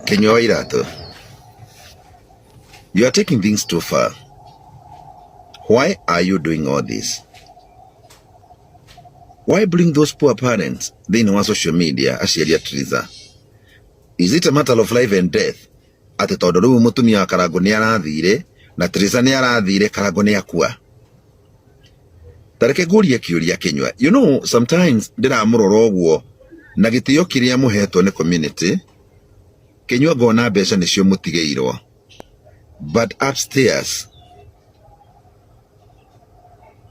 Kinyua wa Iratũ, you are taking things too far. Why are you doing all this? Why bring those poor parents thĩinĩ wa social media aciari a Triza? Is it a matter of life and death? Atĩ tondũ rĩu mũtumia wa Karangũ nĩ arathire na Triza nĩ arathire, Karangũ nĩ akua. Ta reke ngũrie kĩũria Kinyua. You know, sometimes ndĩramũrora ũguo na gĩtĩo kĩrĩa mũhetwo nĩ community, Kinyua ngona mbeca nĩcio mũtigĩirwo. But upstairs,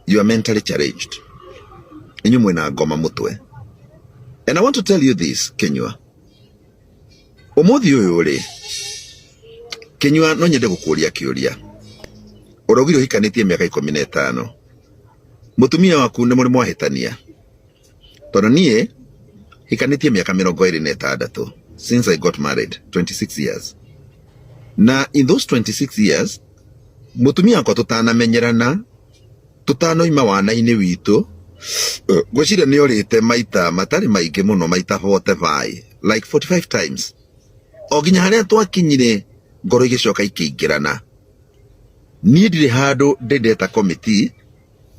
you are mentally challenged. Inyuĩ mwĩna ngoma mũtwe. And I want to tell you this, Kinyua. Ũmũthĩ ũyũ rĩ, Kinyua no nyende gũkũria kĩũria. Ũraugire ũhikanĩtie mĩaka 15. Mũtumia waku nĩ mũrĩ mwahĩtania? Tondũ niĩ hikanĩtie mĩaka 26 since I got married, 26 years. Na in those 26 years, mũtumia wakwa tũtanamenyerana, tũtanoima wana-inĩ witũ, ngwĩciria nĩ orĩte maita matarĩ maingĩ mũno, maita 45, like 45 times. O nginya harĩa twakinyire ngoro igĩcoka ikĩingĩrana. Niĩ ndirĩ handũ ndĩndeta committee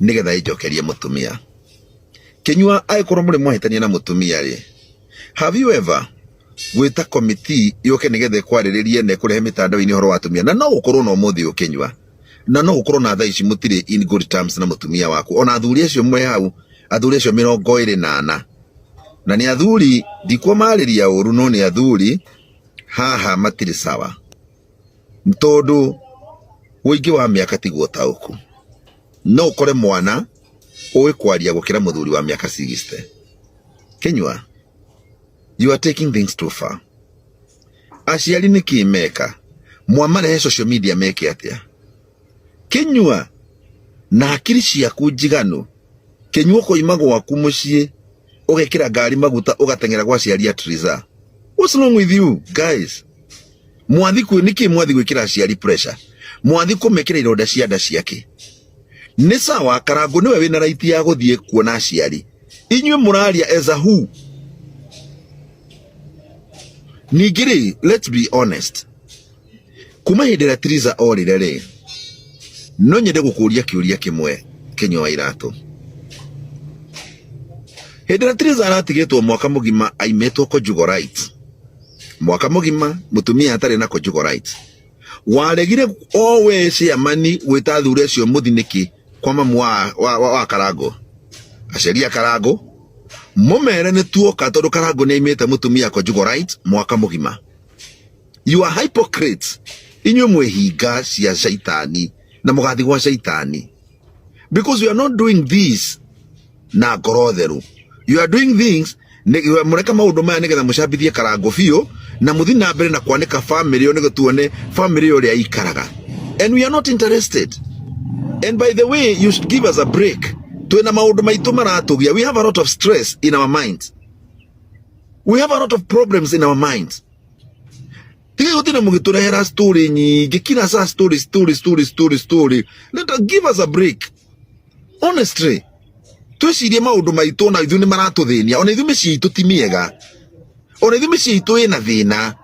nĩgetha ĩnjokerie mũtumia. Kinyua, angĩkorwo mũrĩ mwahĩtania na mũtumia rĩ, have you ever gwĩta committee yũke nĩgetha ĩkwarĩrĩrie na ĩkũrehe mĩtandao-inĩ ũhoro wa atumia? Na no gũkorwo na ũmũthĩ ũkĩnyua, na no gũkorwo na thaa ici mũtirĩ in good terms na mũtumia waku, ona athuri acio mwĩ hau, athuri acio 24, na nĩ athuri ndikũmarĩria ũru, no nĩ athuri haha matirĩ sawa, tondũ ũingĩ wa mĩaka tiguo taũku. No ũkore mwana ũĩ kwaria gũkĩra mũthuri wa mĩaka 60. Kinyua, you are taking things too far. Aciari nĩ kĩ meka? Mwamarehe social media meke atĩa? Kinyua, na hakiri ciaku njiganu, Kinyua, ũkoima gwaku mũciĩ, ũgekĩra ngari maguta, ũgateng'era gwa aciari a Triza. What's wrong with you guys? Mwathi kwĩ nĩkĩ mwathi gwĩkĩra aciari pressure? Mwathi kũmekĩra ironda cia nda ciake? Nĩ sawa, Karangũ nĩwe wĩna right ya gũthiĩ kuona aciari. Inyuĩ mũraria as a who? Ningĩ rĩ, let's be honest, kuma hĩndĩ ĩrĩa Triza orire rĩ, no nyende gũkũria kĩũria kĩmwe, Kinyua wa Iratũ. Hĩndĩ ĩrĩa Triza aratigĩtwo mwaka mũgima aimĩtwo conjugal rights, mwaka mũgima mũtumia atarĩ na conjugal rights, waregire o we ciamani gwĩta athuri acio mũthi nĩkĩ kwa mamu wa Karangũ, aciari a Karangũ, mũmere nĩ tuoka tondũ Karangũ nĩ aimĩte mũtumia conjugal rights mwaka mũgima? You are hypocrites. Inyuĩ mwĩhinga cia shaitani na mũgathi gwa shaitani, because you are not doing this na ngoro theru. You are doing things mũreka maũndũ maya nĩgetha mũcambithie Karangũ biũ na mũthi na mbere na kwanĩka family ĩyo nĩguo tuone family ĩyo ũrĩa ikaraga, and we are not interested. And by the way, you should give us a break. Twĩna maũndũ maitũ maratũgia. We have a lot of stress in our minds, we have a lot of problems in our minds. Tiga gũtinda mũgĩtũrehera story nyingĩ kila saa, story, story, story, story, story. Let us, give us a break, honestly. Twĩcirie maũndũ maitũ, ona ithuĩ nĩ maratũthĩnia, ona ithuĩ mĩciĩ itũ ti mĩega, ona ithuĩ mĩciĩ itũ ĩna thĩna.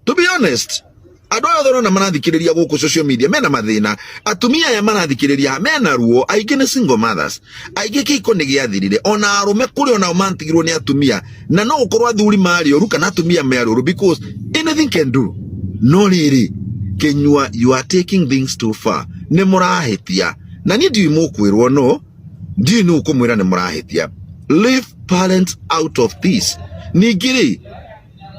To be honest, andũ aya othe ũrona marathikĩrĩria gũkũ social media mena mathĩna. Atumia aya marathikĩrĩria mena ruo, aingĩ nĩ single mothers, aingĩ kĩhiko nĩ gĩathirire, ona arũme kũrĩ onao matigirwo nĩ atumia, na no gũkorwo athuri marĩ ũru kana atumia marĩ ũru, because anything can do. No rĩrĩ, Kinyua, you are taking things too far. Nĩ mũrahĩtia, na niĩ ndiũĩ mũkwĩrwo, no ndiũĩ nũ ũkũmwĩra nĩ mũrahĩtia. Leave parents out of this. Ningĩ rĩ,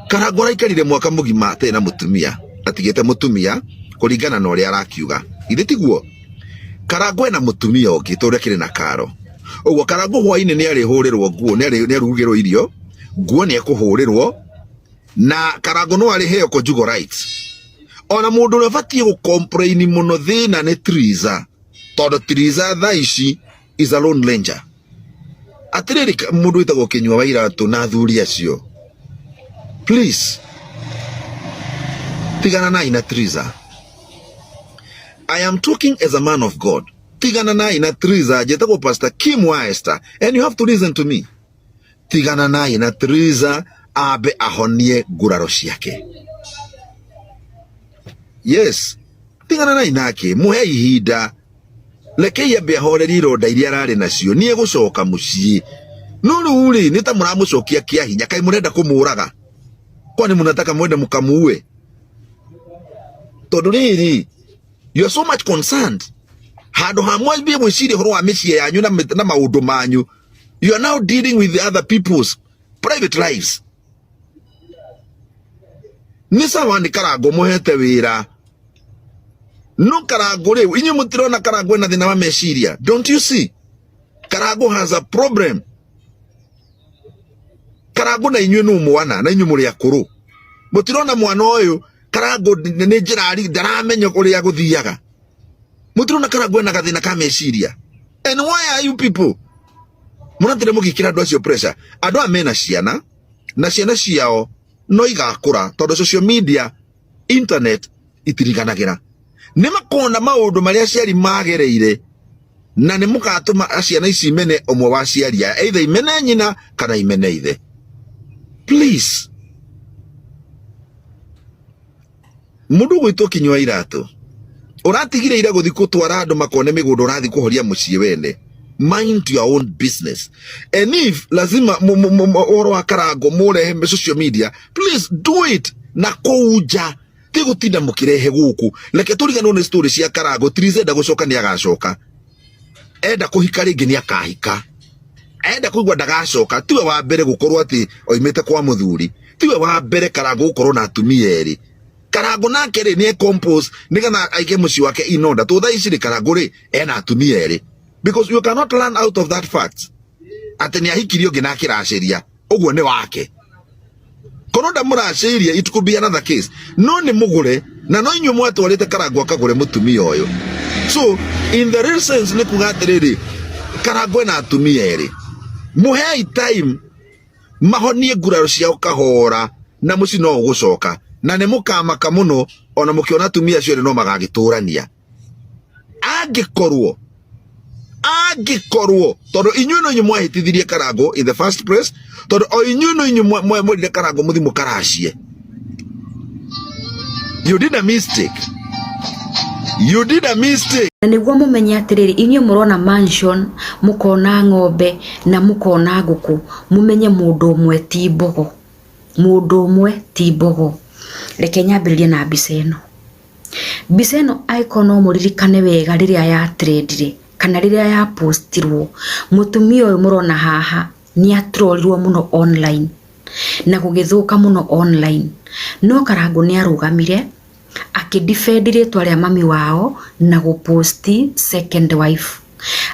Karangũ araikarire mwaka mũgima atarĩ na mũtumia, atigĩte mũtumia kũringana na ũrĩa arakiuga. Githĩ tiguo? Karangũ ena mũtumia ũngĩ tondũ akĩrĩ na karo. Ũguo Karangũ hwainĩ nĩ arĩhũrĩrwo nguo, nĩ arugĩrwo irio, nguo nĩ ekũhũrĩrwo, na Karangũ no arĩheo conjugal rights. Ona mũndũ ũrĩa ũbatiĩ gũ-complain mũno thĩna nĩ Triza, tondũ Triza thaa ici is a lone ranger. Atĩrĩrĩ, mũndũ wĩtagwo Kinyua wa Iratũ na athuri acio, please tigana nai na Triza. I am talking as a man of God. Tigana nai na Triza. Njĩtagwo Pastor Kim wa Esther, and you have to listen to me. Tigana nai na Triza. Ambe ahonie nguraro ciake. Yes, tigananai nake, muhe ihinda. Rekei ambe ahorerie ironda iria ararĩ nacio, nĩ egũcoka mũciĩ. No rĩu rĩ, nĩ ta mũramũcokia kĩa hinya, kaĩ mũrenda kũmũraga? Kwani mnataka mwende mkamuue? Tondũ rĩrĩ, you are so much concerned. Handũ ha mwambie gwĩciria ũhoro wa mĩciĩ yanyu na, na maũndũ manyu, you are now dealing with the other people's private lives. Nĩ sawa nĩ Karangũ mũhete wĩra, no Karangũ rĩu inyuĩ mũtirona Karangũ ena thĩna wa meciria? Don't you see Karangũ has a problem? Karangũ na inyuĩ nũ mwana, na inyuĩ mũrĩ akũrũ, mũtirona mwana ũyũ Karangũ nĩ njĩra ndaramenya ũrĩa gũthiaga? Mũtirona Karangũ ena gathĩna ka meciria? And why are you people mũratire mũgĩkĩra andũ acio pressure? Andũ aya mena ciana, na ciana ciao no igakũra, tondũ social media, internet itiriganagĩra. Nĩ makona maũndũ marĩa aciari magereire, na nĩ mũgatũma ciana ici imene ũmwe wa aciari aya, either imene nyina kana imene ithe. Please, mũndũ gwĩtwo Kinyua Iratũ, ũratigire ira gũthi gũtwara andũ makone mĩgũnda, ũrathi kũhoria mũciĩ wene. Mind your own business, and if lazima ũhoro wa Karango mũrehe social media, please do it na kũu nja, ti gũtinda mũkĩrehe gũkũ. Reke tũriganĩrwo nĩ story cia Karango. Triza enda gũcoka nĩ agacoka, enda kũhika rĩngĩ nĩ akahika, enda kũigua ndagacoka. Tiwe wa mbere gũkorwo atĩ oimĩte kwa mũthuri, tiwe wa mbere Karango gũkorwo na atumia erĩ. Karango nake rĩ, nĩ compose nĩgetha aige mũciĩ wake in order. To thaa ici rĩ, Karango rĩ, ena atumia erĩ, because you cannot learn out of that fact atĩ nĩ ahikirie ũngĩ na akĩracĩria ũguo nĩ wake. Korwo ndamũracĩirie, it could be another case, no nĩ mũgũre, na no inyuĩ mwatwarĩte Karango akagũre mũtumia ũyũ. So in the real sense, nĩ kuga atĩrĩrĩ, Karango ena atumia erĩ, mũhei time mahonie nguraro ciao kahora, na mũciĩ no ũgũcoka, na nĩ mũkamaka mũno ona mũkĩona atumia acio erĩ no magagĩtũrania, angĩkorwo tondũ inyuĩ no inyuĩ mwahĩtithirie Karango in the first place, tondũ o inyuĩ no inyuĩ mwerire Karango mũthi mũkaracie. You did a mistake, you did a mistake. Na nĩguo mũmenye atĩrĩrĩ, inyuĩ mũrona mansion, mũkona ng'ombe na mũkona ngũkũ, mũmenye mũndũ ũmwe ti mbogo, mũndũ ũmwe ti mbogo. Reke nyambĩrĩrie na mbica ĩno. Mbica ĩno, angĩkorwo no mũririkane wega, rĩrĩa ya trendire kana rĩrĩa ya postirwo, mũtumia ũyũ mũrona haha nĩ atrorirwo mũno online na gũgĩthũka mũno online, no Karangũ nĩ arũgamire akĩ defend rĩtwa rĩa mami wao na gũposti second wife.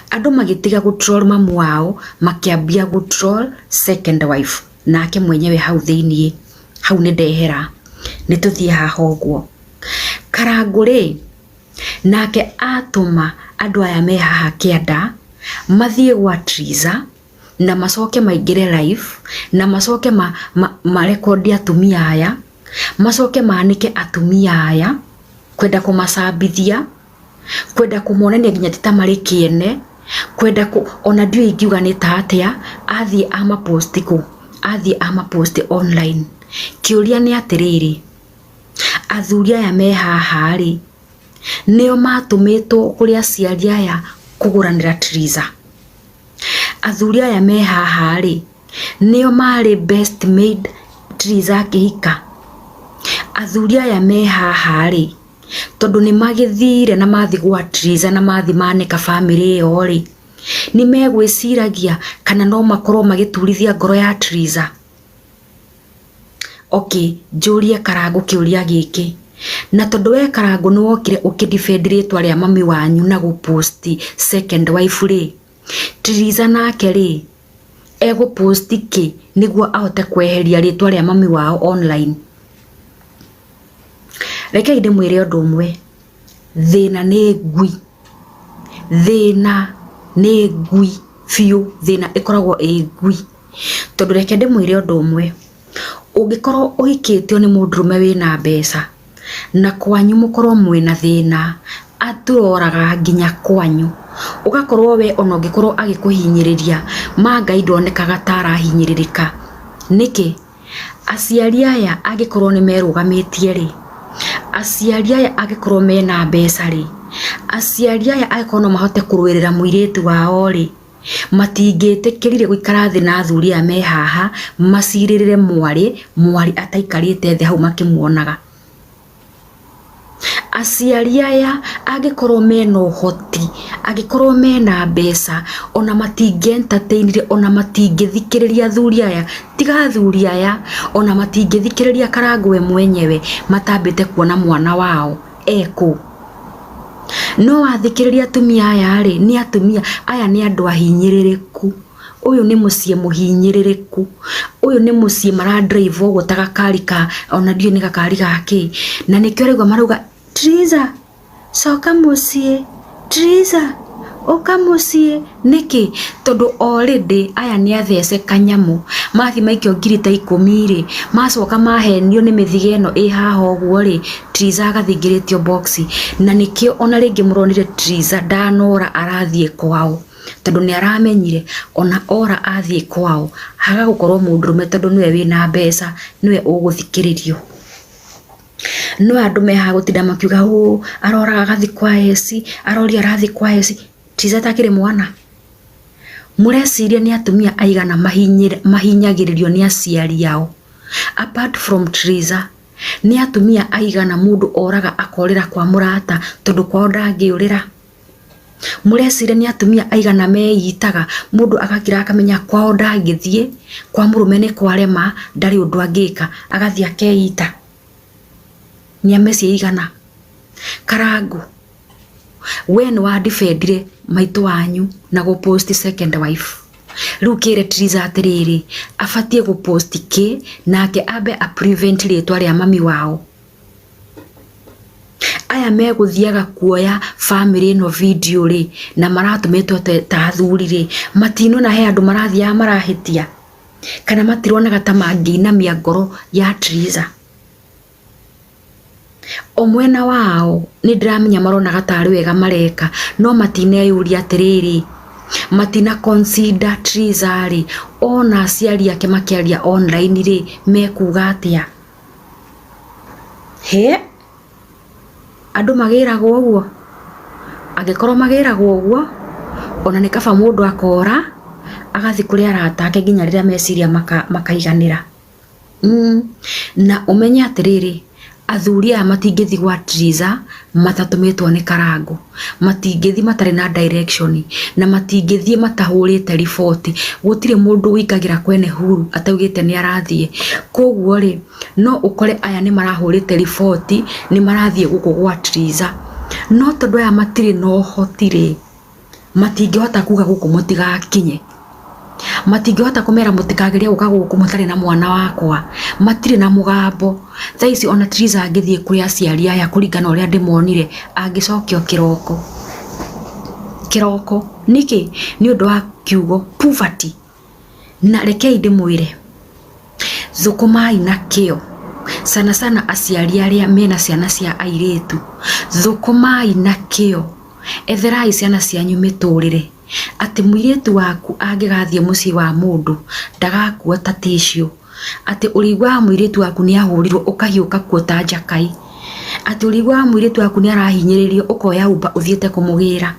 Andũ magĩtiga gũtroll mamu wao, makĩambia gũtroll second wife nake mwenyewe hau thĩiniĩ. Hau nĩ ndehera, nĩ tũthiĩ haha ũguo. Karangũ rĩ, nake atũma andũ aya me haha kĩanda mathiĩ gwa Triza na macoke maingĩre live na macoke ma, ma, marekondi atumia aya, macoke manĩke atumia aya, kwenda kũmacambithia, kwenda kũmonania nginya ti ta marĩ kĩene, kwenda kũ, ona ndiũĩ ingiuga nĩ ta atĩa. Athiĩ amaposti kũ? Athiĩ amaposti online. Kĩũria nĩ atĩrĩrĩ, athuri aya me haha rĩ, nĩo matũmĩtwo kũrĩ aciari aya kũgũranĩra Triza? Athuri aya me haha rĩ, nĩo marĩ best maid Triza akĩhika? Athuri aya me haha rĩ, tondũ nĩ magĩthire na mathi gwa Triza na mathi manĩka bamĩrĩ ĩyo rĩ, nĩ megwĩciragia kana no makorwo magĩturithia ngoro ya Triza? Okay, njũrie Karangũ kĩũria gĩkĩ, na tondũ we Karangũ nĩ wokire ũkĩ defend rĩtwa rĩa mami wanyu na gũposti second wife rĩ, Triza nake rĩ, egũposti kĩ nĩguo ahote kweheria rĩtwa rĩa mami wao online? Rekei ndĩmwĩre ũndũ ũmwe, thĩna nĩ ngui, thĩna nĩ ngui biũ, thĩna ĩkoragwo ĩ ngui. Tondũ reke ndĩmwĩre ũndũ ũmwe, ũngĩkorwo ũhikĩtio nĩ mũndũrũme wĩna mbeca na kwanyu mũkorwo mwĩna thĩna, atũroraga nginya kwanyu, ũgakorwo we ona ũngĩkorwo agĩkũhinyĩrĩria, ma Ngai ndonekaga ta arahinyĩrĩrĩka. Nĩkĩ? Aciari aya angĩkorwo nĩ merũgamĩtie rĩ, aciari aya angĩkorwo mena mbeca rĩ, aciari aya angĩkorwo no mahote kũrũĩrĩra mũirĩtu wao rĩ, matingĩtĩkĩrire gũikara thĩ na athuri aya me haha macirĩrĩre mwarĩ, mwarĩ ataikarĩte thĩ hau makĩmuonaga. Aciari aya angĩkorwo mena ũhoti, angĩkorwo mena mbeca, ona matingĩ entertain ire ona matingĩthikĩrĩria athuri aya, tiga athuri aya, ona matingĩthikĩrĩria Karangũ we mwenyewe matambĩte kuona mwana wao ekũ. No wathikĩrĩria atumia aya rĩ, nĩ atumia, aya nĩ andũ ahinyĩrĩrĩku. Ũyũ nĩ mũciĩ mũhinyĩrĩrĩku, ũyũ nĩ mũciĩ mara drive ũguo ta gakari ka ona ndiũĩ nĩ gakari ga kĩ, na nĩkĩo ũraigua marauga Triza coka mũciĩ, Triza ũka mũciĩ, nĩkĩ? Tondũ already aya nĩ athece kanyamũ, mathiĩ maikio ngiri ta ikũmi rĩ, macoka mahenio nĩ mĩthiga ĩno ĩ haha ũguo rĩ, Triza agathingĩrĩtio box, na nĩkĩo ona rĩngĩ mũronire Triza ndanora arathiĩ kwao. Tondũ nĩ aramenyire ona ora athiĩ kwao haga gũkorwo mũndũrũme tondũ nĩwe wĩna mbeca nĩwe ũgũthikĩrĩrio. No andũ me haha gũtinda makiuga ũũ aroraga agathiĩ kwa eci, aroria arathiĩ kwa eci, Triza atakĩrĩ mwana? Mũreciria nĩ atumia aigana mahinyagĩrĩrio nĩ aciari ao? Apart from Triza, nĩ atumia aigana mũndũ oraga akorĩra kwa mũrata tondũ kwao ndangĩũrĩra? Mũreciria nĩ atumia aigana meitaga mũndũ agakira akamenya kwao ndangĩthiĩ, kwa mũrũme nĩ kwarema ndarĩ ũndũ angĩka agathiĩ akeita? Nĩ a mĩciĩ ĩigana? Karangũ we nĩ wa defend ire maitũ wanyu na gũ post second wife. Rĩu kĩre Triza atĩrĩrĩ, abatiĩ gũ post kĩ nake ambe a prevent rĩtwa rĩa mami wao? Aya megũthiaga kuoya bamĩrĩ ĩno video rĩ, na maratũmĩtwo ta athuri rĩ, matinona he andũ marathiaga marahĩtia? Kana matironaga ta mangĩinamia ngoro ya Triza? O mwena wao nĩ ndĩramenya maronaga tarĩ wega mareka, no matineyũria atĩrĩrĩ, matina consider Triza rĩ, ona aciari ake makĩaria online rĩ, mekuga atĩa? Hĩ! Andũ magĩragwo ũguo? Angĩkorwo magĩragwo ũguo, ona nĩ kaba mũndũ akora, agathiĩ kũrĩ arata ake nginya rĩrĩa meciria makaiganĩra. Na ũmenye atĩrĩrĩ, athuri aya matingĩthiĩ gwa Triza matatũmĩtwo nĩ Karangũ. Matingĩthiĩ matarĩ na direction, na matingĩthiĩ matahũrĩte riboti. Gũtirĩ mũndũ ũingagĩra kwene huru ataugĩte nĩ arathiĩ. Koguo rĩ, no ũkore aya nĩ marahũrĩte riboti nĩ marathiĩ gũkũ gwa Triza. No tondũ aya matirĩ na ũhoti rĩ, matingĩhota kuga gũkũ mũtigakinye. Matingĩhota kũmera mũtikagerie gũka gũkũ mũtarĩ na mwana wakwa. Matirĩ na mũgambo. Thaa ici ona Triza angĩthiĩ kwĩ aciari aya kũringana na ũrĩa ndĩmonire, angĩcokio kĩroko. Kĩroko. Nĩkĩ? Nĩ ũndũ wa kiugo poverty. Na rekei ndĩmwĩre, thũkũmai na kĩo, sana sana aciari arĩa mena ciana cia airĩtu, thũkũmai na kĩo, etherai ciana cianyu mĩtũrĩre, atĩ mũirĩtu waku angĩgathiĩ mũciĩ wa mũndũ, ndagakua ta tissue. Atĩ ũrĩiguaga mũirĩtu waku nĩ ahũrirwo ũkahiũka kuo ta njakai. Atĩ ũrĩiguaga mũirĩtu waku nĩ arahinyĩrĩrio ũkoya Uber ũthiĩte kũmũgĩra.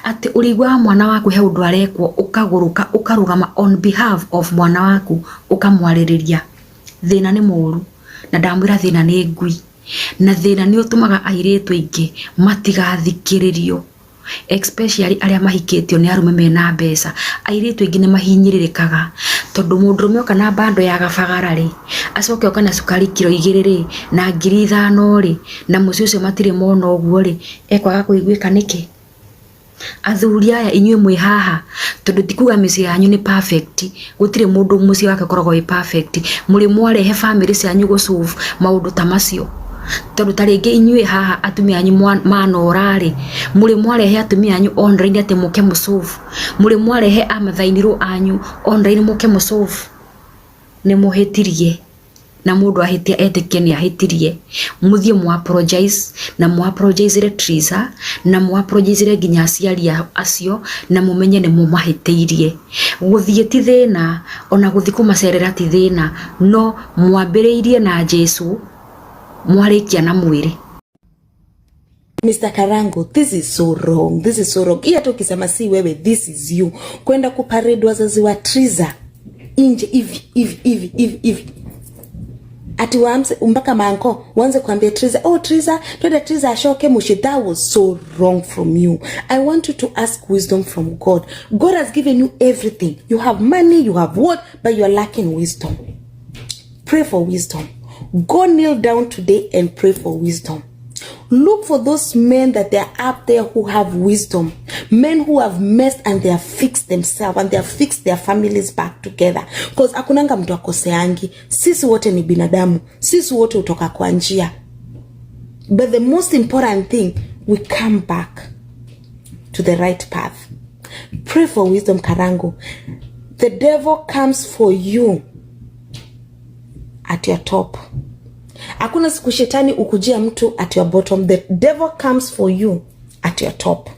Atĩ ũrĩiguaga mwana waku he ũndũ arekwo ũkagũrũka ũkarũgama on behalf of mwana waku ũkamwarĩrĩria. Thĩna nĩ mũru na ndamwĩra thĩna nĩ ngui. Na thĩna nĩ ũtũmaga airĩtu aingĩ matigathikĩrĩrio. Especially arĩa mahikĩtio nĩ arũme mena mbeca, airĩtu aingĩ nĩ mahinyĩrĩrĩkaga tondũ mũndũrũme oka na bando ya gabagara rĩ, acoke oke na cukari kiro igĩrĩ rĩ, na 5000 rĩ, na mũciĩ ũcio matirĩ mona ũguo rĩ, ekwaga kũiguĩka nĩkĩ? Athuri aya inyuĩ mwĩ haha, tondũ ti kuga mĩciĩ yanyu nĩ perfect, gũtirĩ mũndũ mũciĩ wake ũkoragwo wĩ perfect, mũrĩ mwarehe bamĩrĩ cianyu gũ solve maũndũ ta macio? Tondũ ta rĩngĩ inyuĩ haha atumia anyu manora rĩ, mũrĩ mwarehe atumia anyu online atĩ mũke mũ solve? Mũrĩ mwarehe a mother in law anyu online mũke mũ solve? Nĩ mũhĩtirie. Na mundu ahitia etikie ni ahitirie, muthie mu apologize na mu apologize Triza na mu apologize nginya aciari acio, na mumenye ni mumahitiirie. Guthie ti thina, ona guthie kumacerera ti thina, no mwambiriirie na Jesu mwarikia na mwiri. Mr. Karangu, this is so wrong. This is so wrong. Hii hata ukisema si wewe, this is you. Kwenda kuparade wazazi wa Triza nje hivi hivi hivi hivi hivi. Ati waamse mpaka manko waanze kuambia Triza, "Oh Triza, twende Triza ashoke mushi." That was so wrong from you. I want you to ask wisdom from God. God has given you everything. You have money, you have what, but you are lacking wisdom. Pray for wisdom. Go kneel down today and pray for wisdom. Look for those men that they're up there who have wisdom. Men who have messed and they have fixed themselves and they have fixed their families back together. Because hakunanga mtu akoseangi. Sisi wote ni binadamu. Sisi wote hutoka kwa njia. But the most important thing, we come back to the right path. Pray for wisdom, Karangu. The devil comes for you at your top. Hakuna siku shetani ukujia mtu at your bottom. The devil comes for you at your top.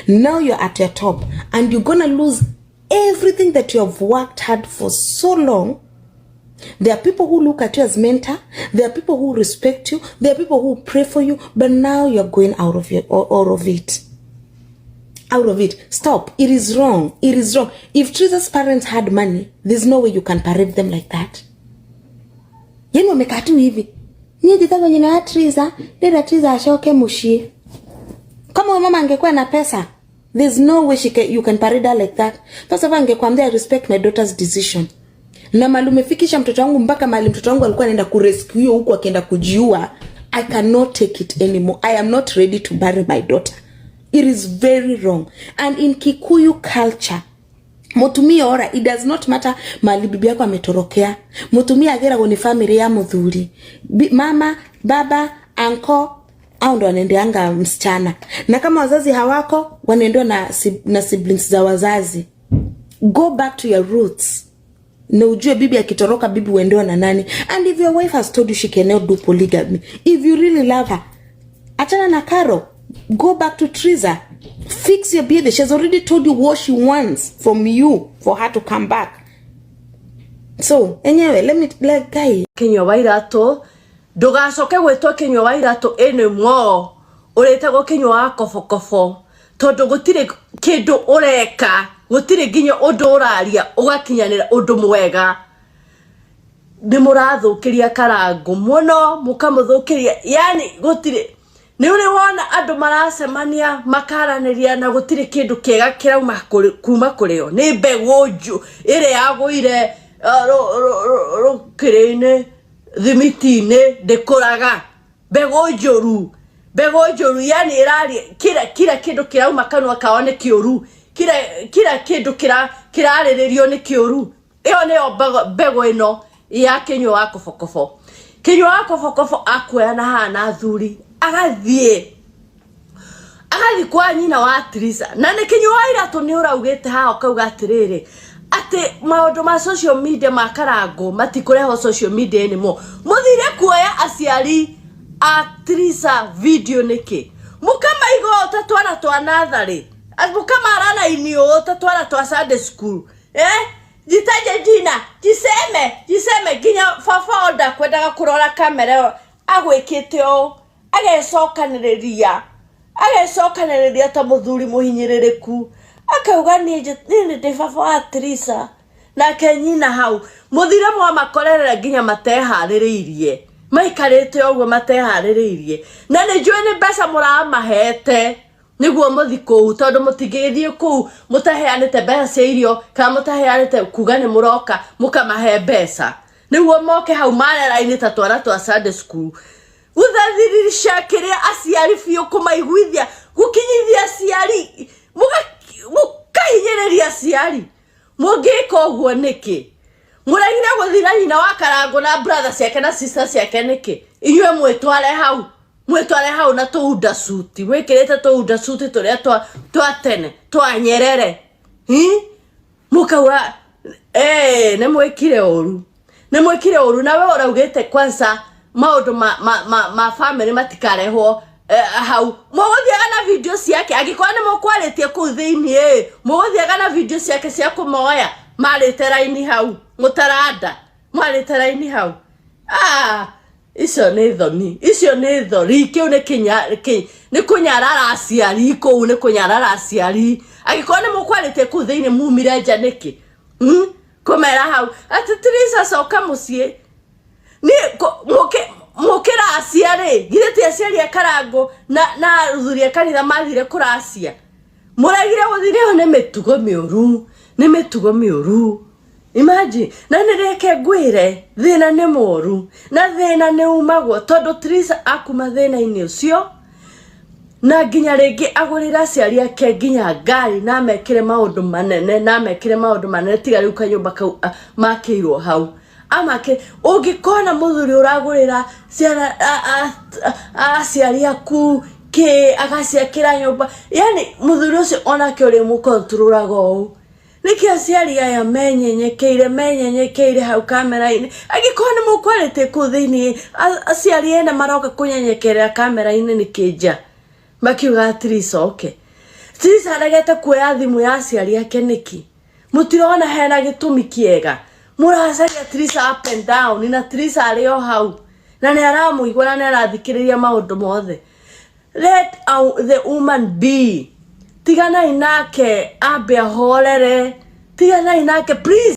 Now you're at your top and you're gonna lose everything that you have worked hard for so long. There are people who look at you as mentor. There are people who respect you. There are people who pray for you. But now you're going out of your, out of it. Out of it. Stop. It is wrong. It is wrong. If Triza's parents had money, there's no way you can parade them like that. Yani wamekaa tu hivi. Niĩ njĩtagwo nyina wa Triza, ndĩra Triza acoke mũciĩ. Kama huyo mama angekuwa na pesa, there's no way you can parade her like that. First of all, angekwambia I respect my daughter's decision. Na mali umefikisha mtoto wangu mpaka mali mtoto wangu alikuwa anaenda kurescue huku akienda kujiua. I cannot take it anymore. I am not ready to bury my daughter. It is very wrong. And in Kikuyu culture, mutumia ora, it does not matter mali bibi yako ametorokea. Mutumia ageragwo ni family ya muthuri. Mama, baba, uncle au ndo wanaendeanga msichana. Na kama wazazi hawako, wanaendewa na siblings za wazazi. Go back to your roots. Na ujue bibi akitoroka, bibi uendewa na nani? And if your wife has told you she cannot do polygamy, if you really love her, achana na Caro. Go back to Triza. Fix your behavior. She has already told you what she wants from you for her to come back. So, anyway, let me let guy. Kinyua wa Iratũ, ndũgacoke gwĩtwo Kinyua wa Iratũ anymore, ũrĩtagwo Kinyua wa Kobokobo, tondũ gũtirĩ kĩndũ ũreka, gũtirĩ nginya ũndũ ũraria ũgakinyanĩra ũndũ mwega. Nĩ mũrathũkĩria Karangũ mũno, mũkamũthũkĩria, yani gũtirĩ nĩ ũrĩ wona andũ maracemania makaranĩria na gũtirĩ kĩndũ kĩega kĩrauma kuma kũrĩ o. Nĩ mbegũ nju ĩrĩa yagũire rũkĩrĩ-inĩ, thimiti-inĩ, ndĩkũraga. Mbegũ njũru, mbegũ njũru, yani ĩraria kila kĩndũ kĩrauma kanua kao nĩ kĩũru, kila kĩndũ kĩrarĩrĩrio nĩ kĩũru. Ĩyo nĩyo mbegũ ĩno ya Kinyua wa Kobokobo. Kinyua wa Kobokobo akuoya na haha na athuri, agathiĩ kwa nyina wa Triza. Na nĩ Kinyua wa Iratũ nĩ ũraugĩte haha ũkauga atĩrĩrĩ, atĩ maũndũ ma social media ma Karangũ matikũrehwo social media anymore. Mũthire kuoya aciari a Triza video nĩkĩ? Mũkamaiga ũũ ta twana twa natharĩ, mũkamara raini ũũ ta twana twa Sunday school. Jitaje jina, jiseme, jiseme. Nginya baba o ndakwendaga kũrora kamera ĩyo, agwĩkĩte ũũ, agecokanĩrĩria, agecokanĩrĩria ta mũthuri mũhinyĩrĩrĩku, akauga niĩ niĩ ndĩ baba wa Triza. Nake nyina hau mũthire mwamakorerera nginya mateharĩrĩirie, maikarĩte ũguo mateharĩrĩirie, na nĩ njũĩ nĩ mbeca mũramahete nĩguo mũthi kũu, tondũ mũtingĩgĩthiĩ kũu mũtaheanĩte mbeca cia irio kana mũtaheanĩte kuga nĩ mũroka, mũkamahe mbeca nĩguo moke hau marera-inĩ ta twana twa Sunday school. Gũthathĩrĩria kĩrĩa aciari biũ, kũmaiguithia, gũkinyithia aciari, mũkahinyĩrĩria aciari. Mũngĩka ũguo nĩkĩ? Mũregire gũthiĩ na nyina wa Karangũ na brother ciake na sister ciake nĩkĩ? Inyuĩ mwĩtware hau, mwĩtware hau na tũunda suti, mwĩkĩrĩte tũunda suti tũrĩa twa tene twa Nyerere. Hi? Mũkauga nĩ mwĩkire ũru. Nĩ mwĩkire ũru na we ũraugĩte kwanza maũndũ ma family matikarehwo hau. Mũgũthiaga na video ciake angĩkorwo nĩ mũkwarĩtie kũu thĩiniĩ, mũgũthiaga na video ciake cia kũmoya marĩte raini hau mũtaranda marĩte raini hau. Ah, icio nĩ thoni, icio nĩ thori, kĩu nĩ kinya nĩ kũnyarara aciari kũu, nĩ kũnyarara aciari. Angĩkorwo nĩ mũkwarĩtie kũu thĩiniĩ mumire nja nĩkĩ? Kũmera hau atĩ Teresa coka mũciĩ ni mũkĩracia rĩ, githĩ ti aciari a Karangũ na athuri a kanitha mathire kũracia, mũregire gũthiĩ? Ĩyo nĩ mĩtugo mĩũru, nĩ mĩtugo mĩũru. Imagine, na nĩ reke ngwĩre, thĩna nĩ mũru na thĩna nĩ umagwo, tondũ Teresa akuma thĩna-inĩ ũcio na nginya rĩngĩ agũrĩre aciari ake nginya ngari na amekĩre maũndũ manene, na amekĩre maũndũ manene, tiga rĩu kanyũmba kau makĩirwo hau amake. Ũngĩkona mũthuri ũragũrĩra ciana aciari aku kĩ, agaciakĩra nyũmba, yani mũthuri ũcio onake ũrĩ mũkontrolaga ũũ. Nĩkĩ aciari aya menyenyekeire hau kamera-inĩ? Angĩkorwo nĩ mũkwarĩtie kũu thĩiniĩ, aciari ene maroka kũnyenyekerera kamera-inĩ nĩkĩ nja makiuga Teresa oke? Teresa aregete kuoya thimũ ya aciari ake nĩkĩ? Mũtirona hena gĩtũmi kĩega? Mũracaria Teresa up and down na Teresa arĩ o hau na nĩ aramũigua na nĩ arathikĩrĩria maũndũ mothe. Let the woman be. Tiganai nake ambe ahorere, tiganai nake please.